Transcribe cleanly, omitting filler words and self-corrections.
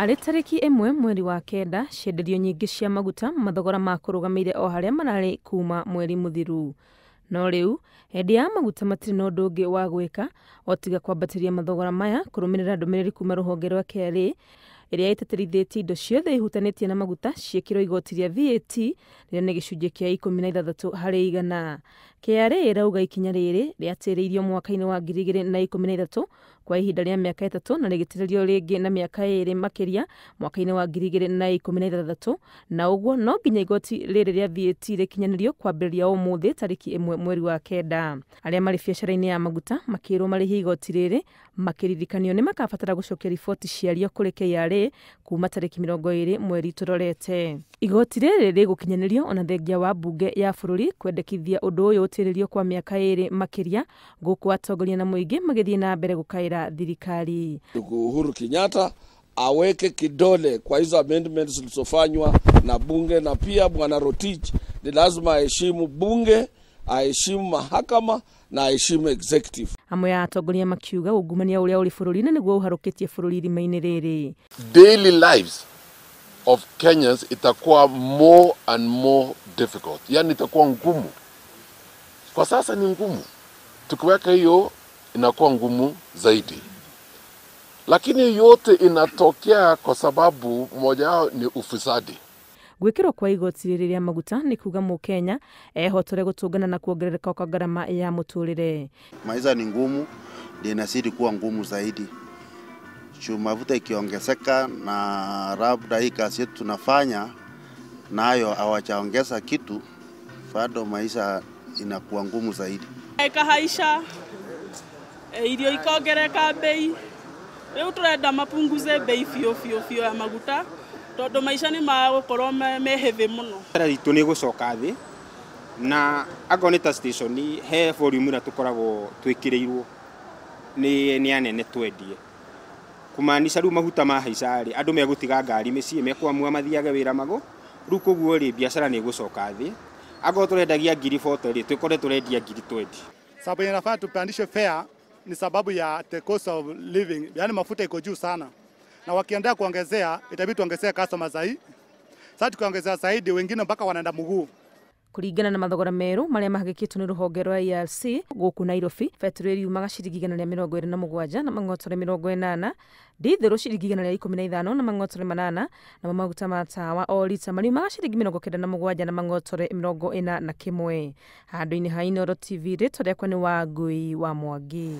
Arĩ tarĩki 1 mweri wa 9, cienderio nyingĩ cia maguta mathogora ma kũrũgamĩire o harĩa mararĩ kuma mweri mũthiru. No rĩu endia a maguta matirĩ na ũndũ ũngĩ wa gwĩka o tiga kwambatĩria mathogora maya kũrũmĩrĩra ndũmĩrĩri kuma rũhonge rwa KRA ĩrĩa ĩtĩtĩrithĩtie indo ciothe ihutanĩtie na maguta ciĩkĩrwo igoti rĩa VAT rĩrĩa nĩ gĩcunjĩ kĩa 16 harĩ igana. KRA ĩrauga ikinya rĩrĩ rĩatĩrĩirio mwaka-inĩ wa 2013 kwa ihinda rĩa mĩaka 3 na rĩgĩtĩrĩrio rĩngĩ na mĩaka 2 makĩria mwaka-inĩ wa 2016, na ũguo no nginya igoti rĩrĩ rĩa VAT rĩkinyanĩrio kwambĩrĩria ũmũthĩ tarĩki 1 mweri wa 9. Arĩa marĩ biacara-inĩ ya maguta makĩrwo marĩhie igoti rĩrĩ makĩririkanio nĩ makabatara gũcokia riboti ciario kũrĩ KRA kuma tarĩki 20 mweri tũrorete. Igoti rĩrĩ rĩgũkinyanĩrio ona thengia wa mbunge ya bũrũri kwendekithia ũndũ ũyũ ũtĩrĩrio kwa mĩaka 2 makĩria, gũkũ atongoria na mũingĩ magĩthiĩ na mbere gũkaĩra thirikari. Ndugu Uhuru Kenyatta aweke kidole kwa hizo amendments zilizofanywa na bunge, na pia bwana Rotich ni lazima aheshimu bunge, aheshimu mahakama na aheshimu executive. Amwe ya atongoria makiuga ungumania ũrĩa ũrĩ bũrũri-inĩ nĩguo ũharũkĩtie bũrũri irima-inĩ rĩrĩ. Daily lives of Kenyans itakuwa more and more difficult, yani itakuwa ngumu. Kwa sasa ni ngumu, tukiweka hiyo inakuwa ngumu zaidi. Lakini yote inatokea kwa sababu moja yao ni ufisadi. Gwĩkĩrwo kwa igoti rĩrĩ rĩa maguta nĩ kuga Mũkenya ehotore gũtũngana na kuongerereka kwa ngarama ya mũtũrĩre. Maisha ni ngumu, ndio inazidi kuwa ngumu zaidi. Juu mafuta ikiongezeka na labda hii kazi yetu tunafanya nayo hawajaongeza kitu, bado maisha inakuwa ngumu zaidi. Ikahaisha, irio ikongereka bei. Rĩu tũrenda mapunguze bei biũ biũ biũ ya maguta tondũ maica nĩ magũkorwo me heavy mũno. Biacara itũ nĩ ĩgũcoka thĩ, na akorwo nĩ ta station he volume ĩrĩa tũkoragwo twĩkĩrĩirwo nĩ anene twendie. Kumaanisha rĩu maguta mahaica rĩ, andũ megũtiga ngari mĩciĩ, mekũamua mathiage wĩra magũ. Rĩu koguo rĩ, biacara nĩ ĩgũcoka thĩ. Akorwo tũrendagia ngiri 40 rĩ, twĩkore tũrendia ngiri 20. Sababu inafaa tupandishe fare ni sababu ya the cost of living, yani mafuta iko juu sana. Na wakiendelea kuongezea itabidi tuongezee customer zaidi. Sasa tukiongezea zaidi wengine mpaka wanaenda mguu. Kũringana na mathogora merũ marĩa mahagĩkĩtwo nĩ rũhonge rwa ERC gũkũ Nairobi, betũrũ ĩriumaga ciringi 127 na mang'otore 80, ndithũrũ ciringi 115 na mang'otore 8, namo maguta ma tawa o rita mariumaga ciringi 97 na mang'otore 41. Handũ-inĩ ha Inooro TV, rĩtwa rĩakwa nĩ Wangui wa Mwangi.